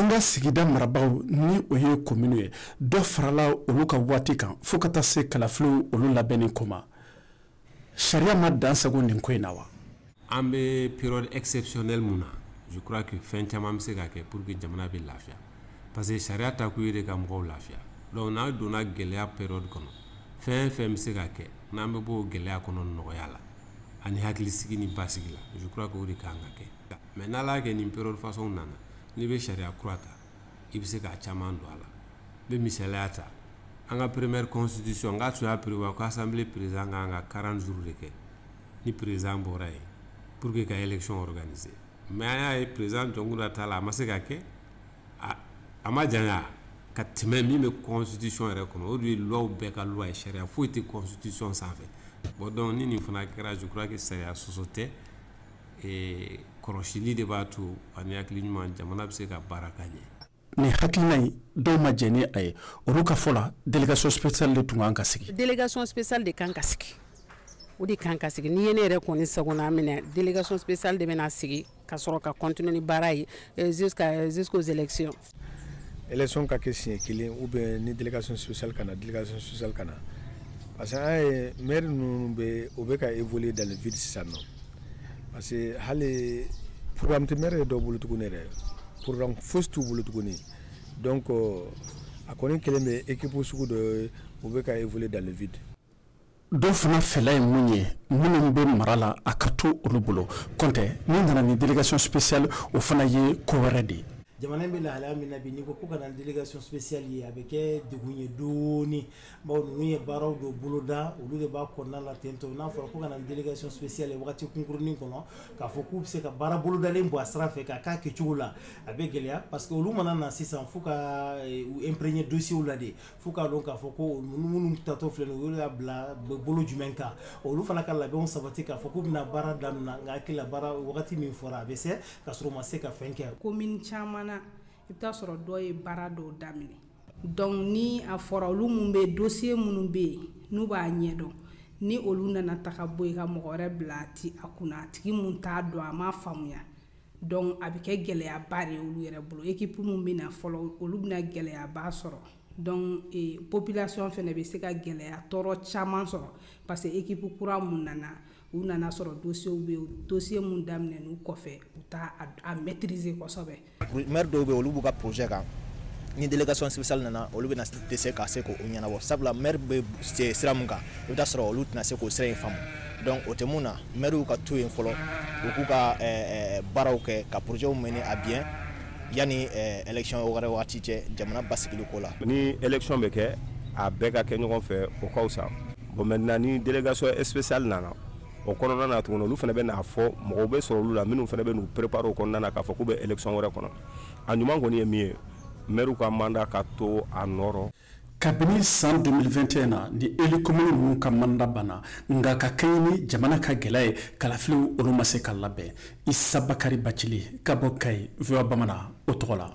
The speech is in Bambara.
An ka sigida marabagaw, ni o ye komini ye, dɔ farala olu ka waati kan fo ka taa se kalafiliw olu labɛnni ko ma. Sariya ma dan sago nin ko in na wa? An bɛ période exceptionnelle mun na, je crois que fɛn caman bɛ se ka kɛ pour que jamana bɛ lafiya, parce que sariya ta kun ye de ka mɔgɔw lafiya. Donc n'an donna gɛlɛya période kɔnɔ, fɛn fɛn bɛ se ka kɛ n'an bɛ bɔ o gɛlɛya kɔnɔ nɔgɔya la ani hakilisigi ni basigi la, je crois que o de kan ka kɛ. Mais n'Ala y'a kɛ nin période façon nana, n'i bɛ sariya kura ta, i bɛ se k'a caman don a la. N bɛ misaliya ta, an ka première constitution n k'a tun y'a prévoir ko assemblée président kan ka 40 jours de kɛ ni président bɔra yen pour que ka élection organiser. Mais an y'a ye, président Dioncounda ta la, a ma se ka kɛ, a ma janya ka tɛmɛ min bɛ constitution yɛrɛ kɔnɔ. O de ye loi bɛɛ ka loi ye, sariya foyi tɛ constitution sanfɛ. Bon, donc ni nin fana kɛra, je crois que sariya sɔsɔ tɛ, kɔlɔsili de b'a to ani hakili ɲuman, jamana bɛ se ka baara ka ɲɛ. Nin hakilina in, dɔw ma jɛn ni a ye. Olu ka fɔ la, délégation spéciale de tun kan ka sigi. Délégation spéciale de kan ka sigi, o de kan ka sigi. N'i ye ne yɛrɛ kɔni sagona minɛ, délégation spéciale de bɛna sigi ka sɔrɔ ka continuer ni baara ye jusqu'aux élections. Élection ka kɛ siɲɛ kelen ou bien ni délégation spéciale ka na, délégation spéciale ka na, parce que an ye maire ninnu bɛ, o bɛ ka évoluer dans le vide sisan nɔ, parce que hali programme tɛ maire dɔw bolo tuguni yɛrɛ, programme fosi t'u bolo tuguni. Donc a kɔni kɛlen bɛ équipe sugu dɔ ye, u bɛ ka évoluer dans le vide. Dɔw fana fɛla ye mun ye, minnu bɛ mara la, a ka to olu bolo kɔntɛ. Ni nana ni délégation spéciale, o fana ye ko wɛrɛ de ye. Jamana in bɛ lahalaya min na bi, n'i ko ko ka na délégation spéciale ye, a bɛ kɛ degun ye dɔɔni, bawo ninnu ye baaraw dɔ boloda, olu de b'a kɔnɔna la ten tɔ. N'a fɔra ko ka na délégation spéciale ye wagati kunkurunin kɔnɔ, k'a fɔ k'u bɛ se ka baara bolodalen bɔ a sira fɛ k'a k'a kɛcogo la, a bɛ gɛlɛya, parce que olu mana na sisan f'u ka u imprégner dossier la de, f'u k'a dɔn k'a fɔ ko minnu tatɔ filɛ nin ye, olu y'a bila bolo jumɛn kan, olu fana ka labɛnw sabati k'a fɔ k'u bɛna baara daminɛ. Nka hakili la, baara wagati min fɔra, a bɛ se ka sɔrɔ u ma se ka fɛn kɛ. Commune caman na, i bɛ taa sɔrɔ dɔw ye baara dɔw daminɛ. Donc ni a fɔra olu mun bɛ dossier minnu bɛ yen n'u b'a ɲɛdɔn, ni olu nana ta ka bɔ yen ka mɔgɔ wɛrɛ bila a ti a kunna, a tigi mun t'a dɔn, a m'a faamuya, donc a bɛ kɛ gɛlɛyaba de ye olu yɛrɛ bolo. Équipe mun bɛ na fɔlɔ, olu bɛna gɛlɛyaba sɔrɔ. Donc population fɛnɛ bɛ se ka gɛlɛya tɔɔrɔ caman sɔrɔ, parce que équipe kura mun nana, u nana sɔrɔ dossier bɛ yen, dossier mun daminɛ kɔfɛ, u t'a a maîtriser kosɛbɛ. Maire dɔw bɛ yen, olu b'u ka projet kan. Ni délégation spéciale nana, olu bɛna dɛsɛ ka se k'o ɲɛnabɔ, sabula maire bɛ sira mun kan, i bɛ taa sɔrɔ olu tɛna se k'o sira in faamu. Donc o tɛ mun na, maire ka to yen fɔlɔ, u k'u ka baaraw kɛ ka projet mener à bien yanni élection wɛrɛ wagati cɛ, jamana basigili ko la. Ni élection bɛ kɛ, a bɛɛ ka kɛ ɲɔgɔn fɛ, o ka fisa. Bon, maintenant ni délégation spéciale nana o kɔnɔna na tuguni, olu fana bɛ n'a fɔ mɔgɔw bɛ sɔrɔ olu la minnu fana bɛ n'u préparer o kɔnɔna na k'a fɔ k'u bɛ élection wɛrɛ kɔnɔ. A ɲuman kɔni ye min ye, maire ka mandat ka to a nɔ rɔ. Kabini san 2021 na ni élu commune ninnu ka mandat banna, nka ka kɛɲɛ ni jamana ka gɛlɛya ye, kalafiliw olu ma se ka labɛn. Isa Bakari Bacili ka bɔ Kayi, VOA Bamanan o tɔgɔ la.